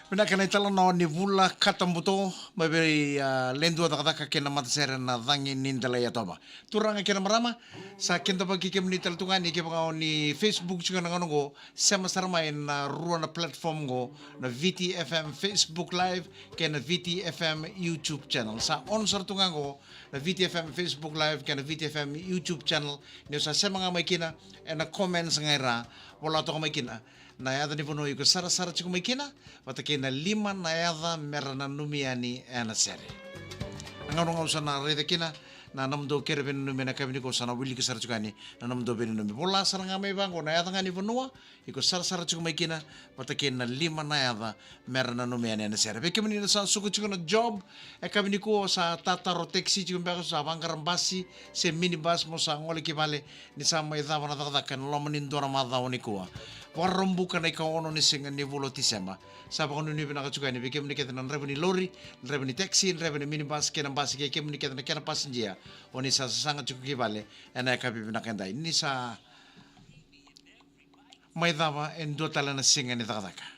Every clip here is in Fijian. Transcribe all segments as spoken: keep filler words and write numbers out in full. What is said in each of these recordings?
Vinaka na italanoa ni vula katabuto mai vei, a, Ledua Cakacaka kei na matasere na Cagi ni Delaiyatova. Turaga kei na marama, sa kidavaki kemuni tale tu ga ni kevaka o ni Facebook tiko na gauna oqo, sema sara mai na rua na platform oqo, na V T F M Facebook Live kei na V T F M YouTube channel. Sa on sara tu ga oqo na V T F M Facebook Live kei na V T F M YouTube channel. Ni o sa sema ga mai kina ena comments ga i ra, vola toka mai kina na yaca ni vanua iko sarasara tiko mai kina, vata kei na lima na yaca mera nanumi yani ena sere. Na gauna ga au sa na raica kina na nomudou kere veinanumi ena yakavi nikua, au sa na wiliki sara tiko yani na nomudou veinanumi. Vola sara ga mai vaqo na yaca ga ni vanua iko sarasara tiko mai kina, vata kei na lima na yaca mera nanumi yani ena sere. Vei kemuni na sa suka tiko na job, e yakavi nikua o sa tataro taxi tiko beka, o sa vaqara basi se minibus mo sa gole ki vale, ni sa mai cava na cakacaka ena loma ni dua na macawa nikua. Vakaraubuka na ikaono ni siga ni vula o Tiseba. Sa vakanuinui vinaka tiko yani vei kemuni kece na draiva ni lori, draiva ni taxi, draiva ni minibus kei na basi, kei kemuni kece na kena pasijia. O ni sa sasaga tiko ki vale ena yakavi vinaka edai. Ni sa mai cava e dua tale na siga ni cakacaka.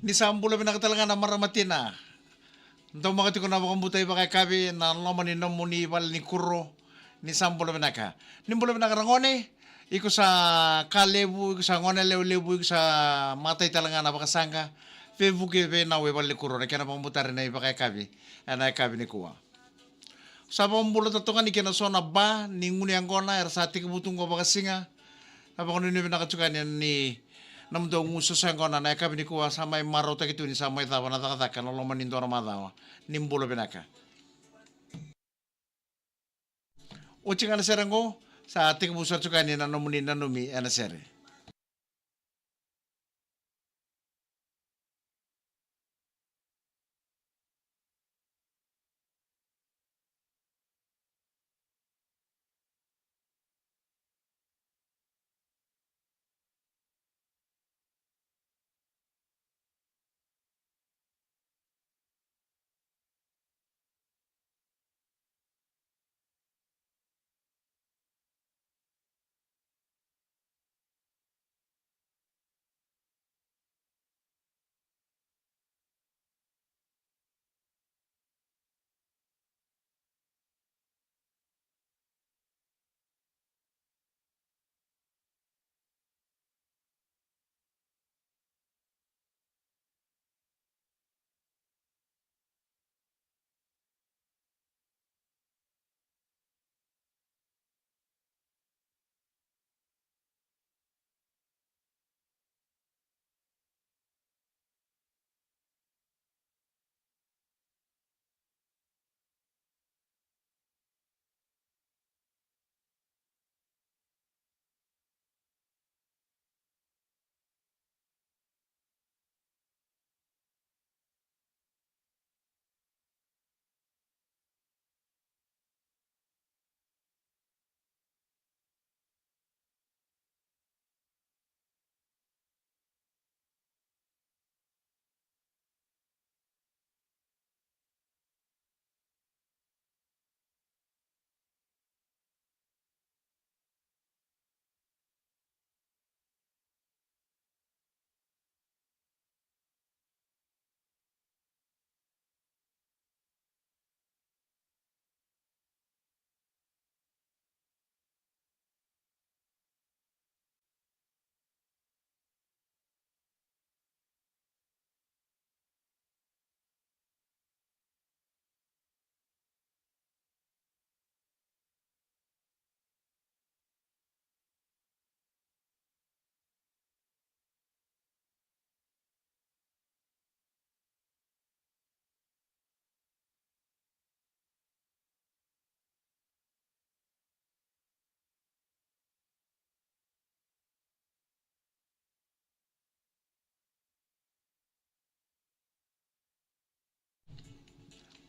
Ni sa bula vinaka tale ga na marama tina. Daumaka tiko na vakabauta ivakayakavi na loma ni nomuni vale ni kuro. Ni sa bula vinaka. Ni bula vinaka ragone. Iko sa ka levu, iko sa gone lewe levu, iko sa matai tale ga na vakasaqa. Veivuke veinau e vale ni kuro, na kena vakabutare na ivakayakavi ena yakavi nikua. Sa vakabula toka ni kena so na ba ni gunu yaqona era sa tekivu tu qo vakasiga. Na vakanuinui vinaka tiko yani ni nomudou gu soso yaqona na yakavi nikua sa mai marautaki tu ni sa mai cava na cakacaka na loma ni dua na macawa. Ni bula vinaka. Oti ga na sere qo, sa tekivu sara tiko yani na nomuni nanumi ena sere.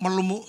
Malumu,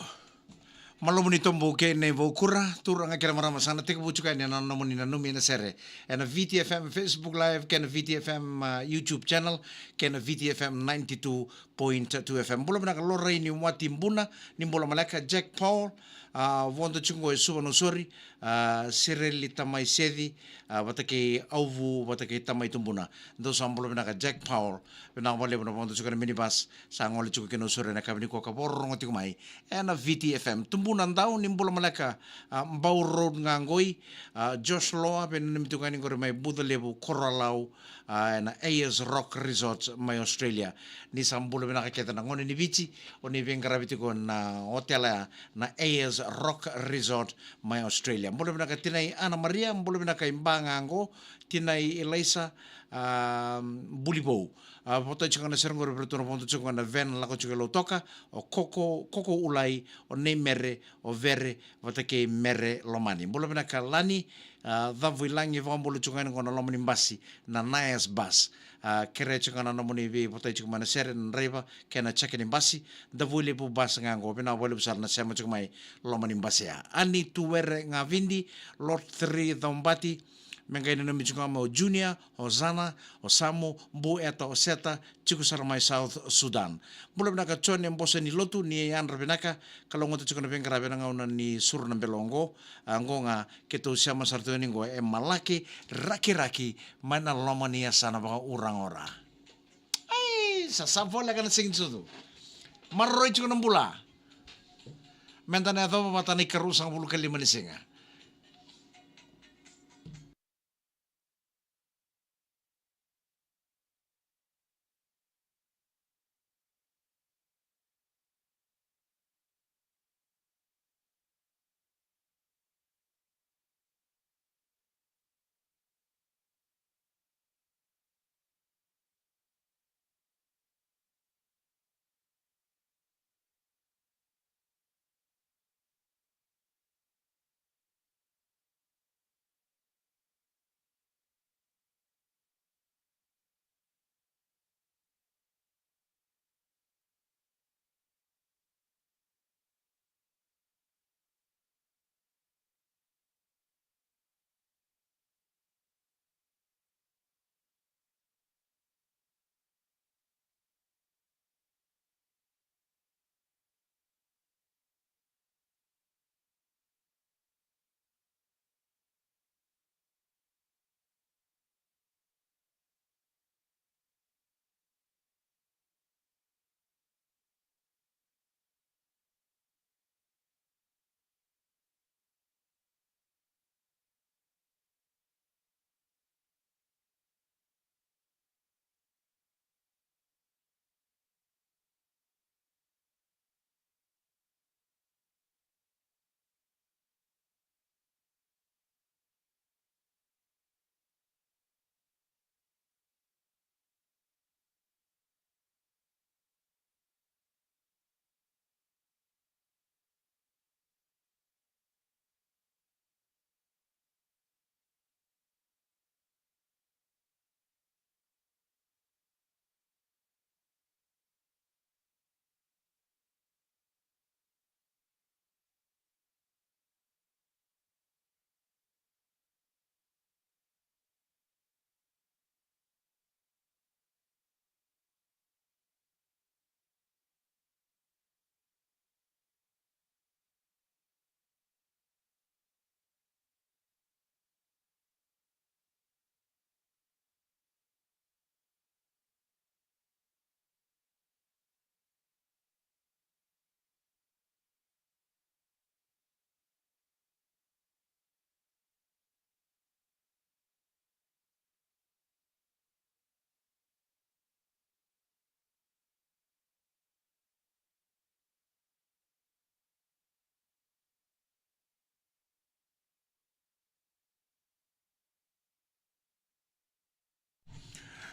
malumu ni tobu kei na ivaukura, turaga kei na marama, sa na tekivu tiko yani na nomuni nanumi na sere ena V T F M Facebook Live kei na V T F M, ah, YouTube channel kei na V T F M ninety-two point two F M. Bula vinaka Loraini Wati Buna, ni bula maleka. Jack Paul, ah, vodo tiko qo e Suva, Nausori, ah, Sireli Tamai Seci, ah, vata kei Auvu, vata kei Tamai Tubuna. Dou sa bula vinaka Jack Paul, vinaka vakalevu na vodo tiko na minibus, sa gole tiko ki Nausori ena yakavi nikua ka vakarorogo tiko mai ena V T F M. Tubuna Dau, ni bula maleka, ah, Bau Road ga qoi, ah, Josh Loa, veinanumi tiko ga ni qori mai Bucalevu, Koroalau, ah, ena A S Rock Resort mai Australia. Ni sa bula vinaka kece na gone ni Viti, o ni veiqaravi tiko na otela ya na A S Rock Resort mai Australia. Bula vinaka tinai Ana Maria, bula vinaka i Ba ga qo, tinai Elaisa, ah, Bulivou. Ah, votai tiko ga na sere qori vei iratou na vodo tiko ga na van lako tiko i Lautoka, o Koko, Koko Ulai, o Nei Mere, o Vere, vata kei Mere Lomani. Bula vinaka Lani, ah, Cavuilagi, vakabula tiko ga yani qo na loma ni basi na Nias Bus. Ah, kerea tiko ga na nomuni veivotai tiko mai na sere, na draiva kei na jeke ni basi, Davuilevu Bus ga qo, vinaka vakalevu sara na sema tiko mai loma ni basi ya. Ani Tuwere Gavidi, Lot three Caubati, me qai nanumi tiko ga mai o Junior, o Zana, o Samu, Bu Eta, o Seta, tiko sara mai South Sudan. Bula vinaka Jone Bosa ni Lotu, ni yadra vinaka, kalougata tiko na veiqaravi ena gauna ni suru na belo oqo, ah, oqo ga keitou sema sara tu yani qo e Malaki, Rakiraki, mai na loma ni yasana vakaura qora. Ai, sa sa voleka na Siga ni Sucu. Maroroi tiko na bula. Meda na yacova vata na ikaruasagavulu ka lima ni siga.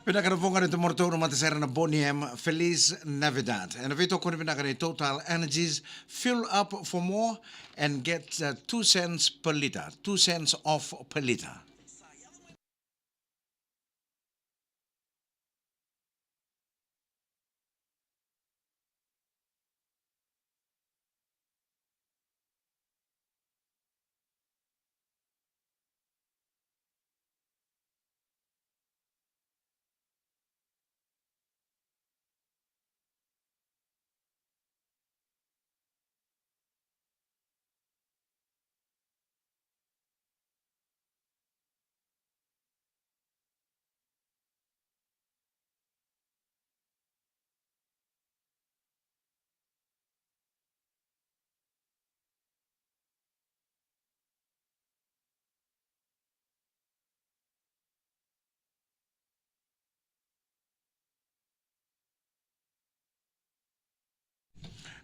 Vinaka na vuqa ni tomorotou na matasere na Boni M, Feliz Navidad. Ena veitokoni vinaka ni Total Energies, fuel up for more and get, uh, two cents per liter, two cents off per liter.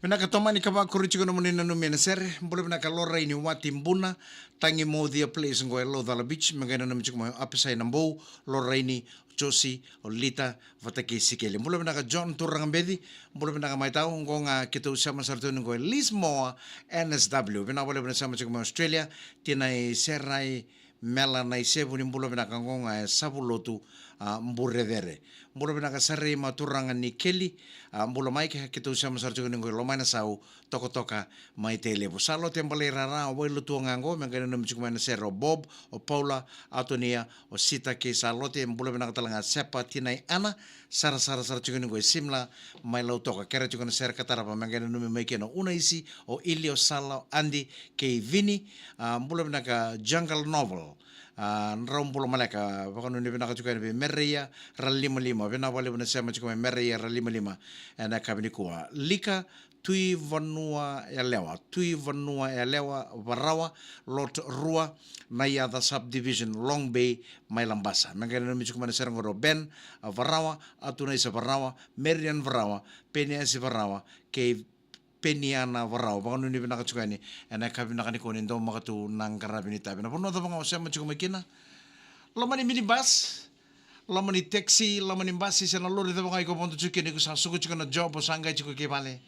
Vinaka Tomani Kavakuri, tiko nomuni nanumi ena sere. Bula vinaka Loraini Watibuna, Tagi Mothia Place qo e Laucala Beach, me qai nanumi tiko mai o Apisai Nabou, Loraini, Josi, o Lita, vata kei Sikeli. Bula vinaka John Turaga Beci, bula vinaka mai tau, qo ga keitou sema sara tu ni qo e Lismore, N S W. Vinaka vakalevu na sema tiko mai Australia, tinai Serai, Mela Naisevu ni bula vinaka qo ga e Savulotu, a, Burecere. Bula vinaka Sarei ma turaga ni Keli, a, bula mai ke, keitou sema sara tiko ni qo e Lomainasau, Tokatoka mai Tailevu. Salote Balairara, o Wailotua ga qo, me qai nanumi tiko mai na sere o Bob, o Paula, Atonia, o Sita kei Salote, bula vinaka tale ga Sepa, tinai Ana, sarasara sara tiko ni qo e Simla, mai Lautoka, kere tiko na sere ka tarava, me qai nanumi mai kina o Unaisi, o Ili, o Sala, o Adi, kei Vini, a, bula vinaka Jungle Novel, a, drau bula maleka, vakanuinui vinaka tiko yani vei Mereia Ralimalima, vinaka vakalevu na sema tiko mai Mereia Ralimalima, ena yakavi nikua. Lika, Tui Vanua Yalewa, Tui Vanua Yalewa, Varawa, Lot Rua, Naiyaca Subdivision, Long Bay, mai Labasa. Me qai nanumi tiko mai na sere qo o Ben, a, Varawa, Atunaisa Varawa, Marian Varawa, Peniasi Varawa, kei Peniana Varawa. Vakanuinui vinaka tiko yani, ena yakavi vinaka nikua ni daumaka tu na qaravi ni tavi. Na vanua cava ga o sema tiko mai kina. Loma ni minibus, loma ni taxi, loma ni basi, se na lori cava ga iko vodo tiko kina, iko sa suka tiko na job, o sa qai tiko kei vale.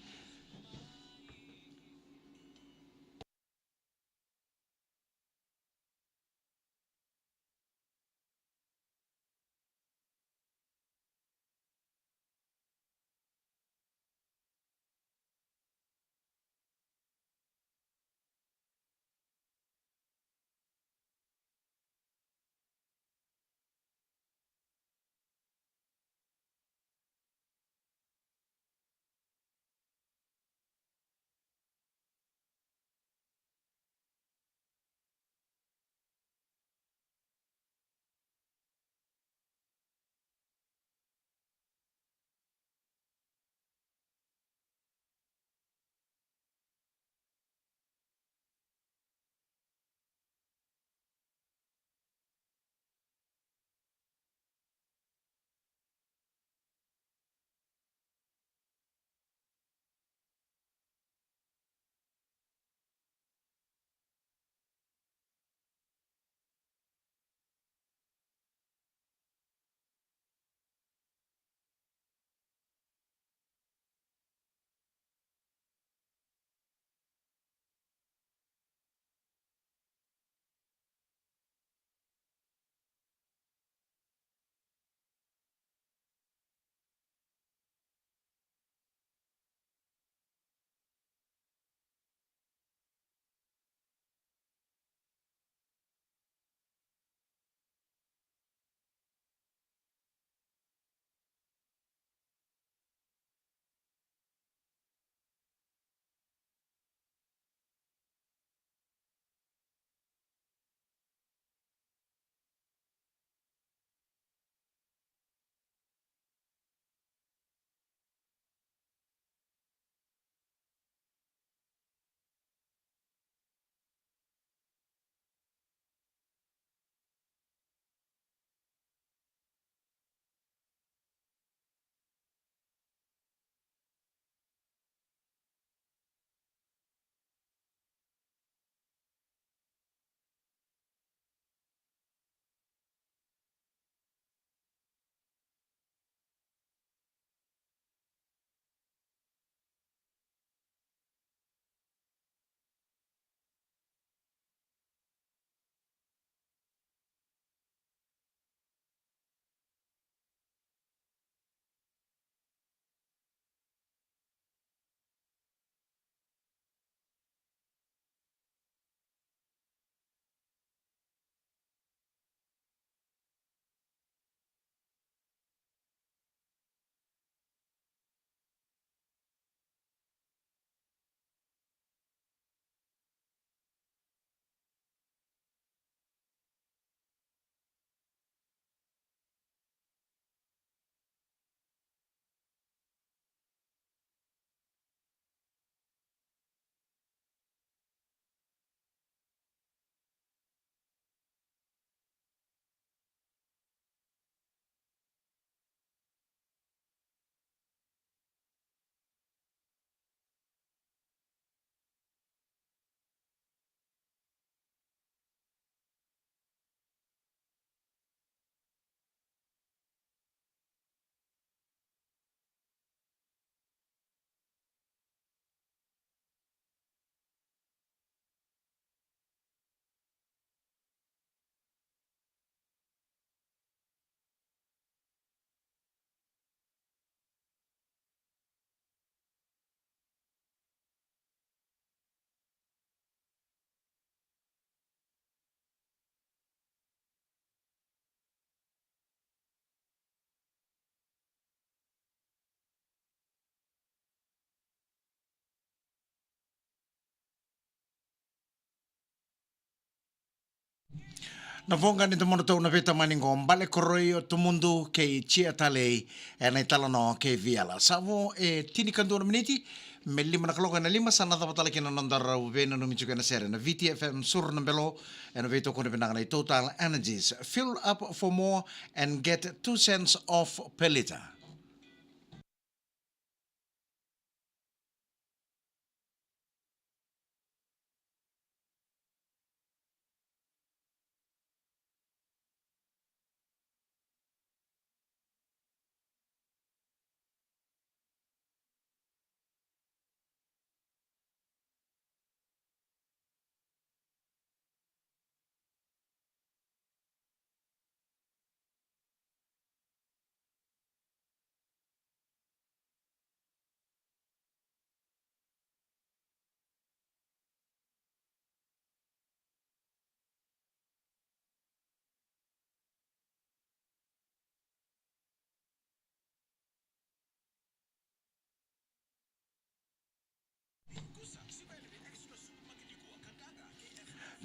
Na voqa ni domodratou na veitamani qo, Bale Koroi o Tumudu kei Jia Talei, ena italanoa kei Viala. Sa vo e tinikadua na miniti me lima na kaloko, ena lima sa na cava tale kina na noda rau veinanumi tiko ena sere na V T F M Suru na Belo, ena veitokoni vinaka na Total Energies. Fuel up for more and get two cents off per litre.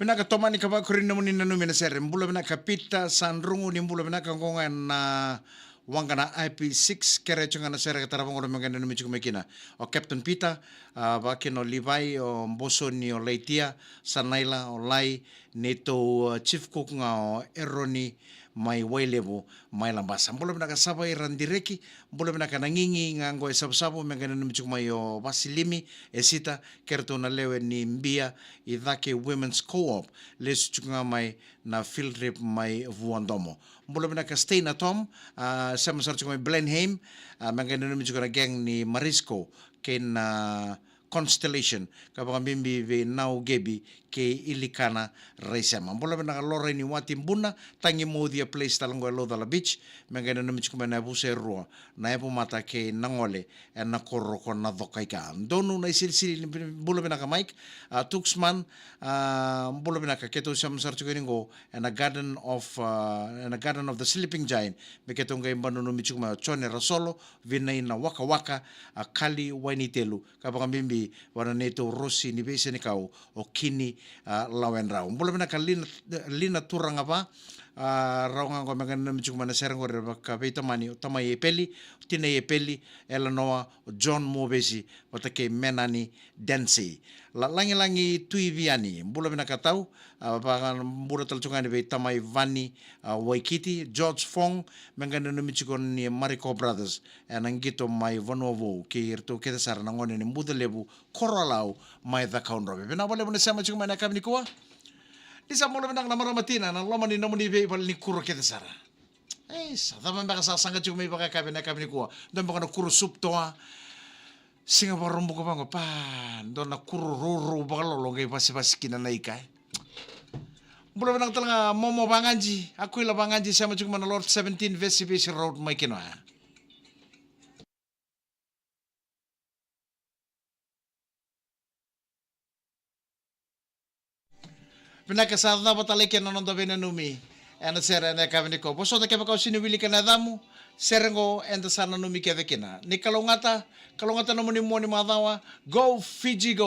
Vinaka Tomani, ka vakuri nomuni nanumi ena sere. Bula vinaka Pita Sandrugu, ni bula vinaka, qo ga ena waqa na I P six, kere tiko ga na sere ka tarava qo me qai nanumi tiko mai kina o Captain Pita, a, vakakina o Livai, o Bosoni, o Laitia, Sanaila, o Lai, neitou, a, chief cook ga o Eroni mai Wailevu, mai Labasa. Bula vinaka Sava i Radireki, bula vinaka na Gigi ga qo e Savusavu, me qai nanumi tiko mai o Vasilimi, e Sita, keratou na lewe ni Bia i Cake Women's Co-op, lesu tiko ga mai na field trip mai Vuadomo. Bula vinaka Steina Tom, a, sema sara tiko mai Blenheim, a, me qai nanumi tiko na gang ni Marisco, kei na Constellation, ka vakabibi vei Nau Gebi kei Ilikana Raisema. Bula vinaka Lorai ni Wati Buna, Tagi Mocia Place tale qo e Laucala Beach, me qai nanumi tiko mai na yavusa e rua, na Yavumata kei Nagole, ena koro ko Nacokaika. Donu na isilisili ni bula vinaka Mike, a, Tuxman, a, bula vinaka, keitou sema sara tiko yani qo, ena Garden of, a, ena Garden of the Sleeping Giant, me keitou qai vakananumi tiko mai o Jone Rasolo, Vinai na Wakawaka, a, Kali Wainitelu, ka vakabibi vua na neitou Rosi ni veisenikau o Kini, a, Lawedrau. Bula vinaka Lina, Lina Turagava, a, rau ga qo me qai nanumi tiko mai na sere qori vakaveitamani o tamai Epeli, o tinai Epeli, Elanoa, o John Movesi, vata kei Menani Densi. La Lagilagi Tui Viani, bula vinaka tau, a, vakabula tale tiko ga yani vei tamai Vani, a, Waikiti, George Fong, me qai nanumi tiko ni Mariko Brothers, ena qito mai Vanua Vou, kei iratou kece sara na gone ni Bucalevu, Koroalau, mai Cakaudrove. Vinaka vakalevu na sema tiko mai na yakavi nikua. Ni sa bula vinaka na marama tina, na loma ni nomuni veivale ni kuro kece sara. Ei, sa cava beka sa saga tiko mai vakayakavi na yakavi nikua. Dua beka na kuro sup toa. Siga Vakaraubuka vaqo, pa, dua na kuro rourou vakalolo qai vasivasi kina na ika, e. Bula vinaka tale ga Momo Vaqaji, Akuila Vaqaji, sema tiko mai na Lot seventeen Vesivesi Road mai Kinoya. Vinaka, sa cava tale kina na noda veinanumi ena sere ena yakavi nikua. Vosota kevaka o sega ni wilika na yacamu, sere qo eda sa nanumi kece kina. Ni kalougata, kalougata nomuni mua ni macawa. Go Fiji, go!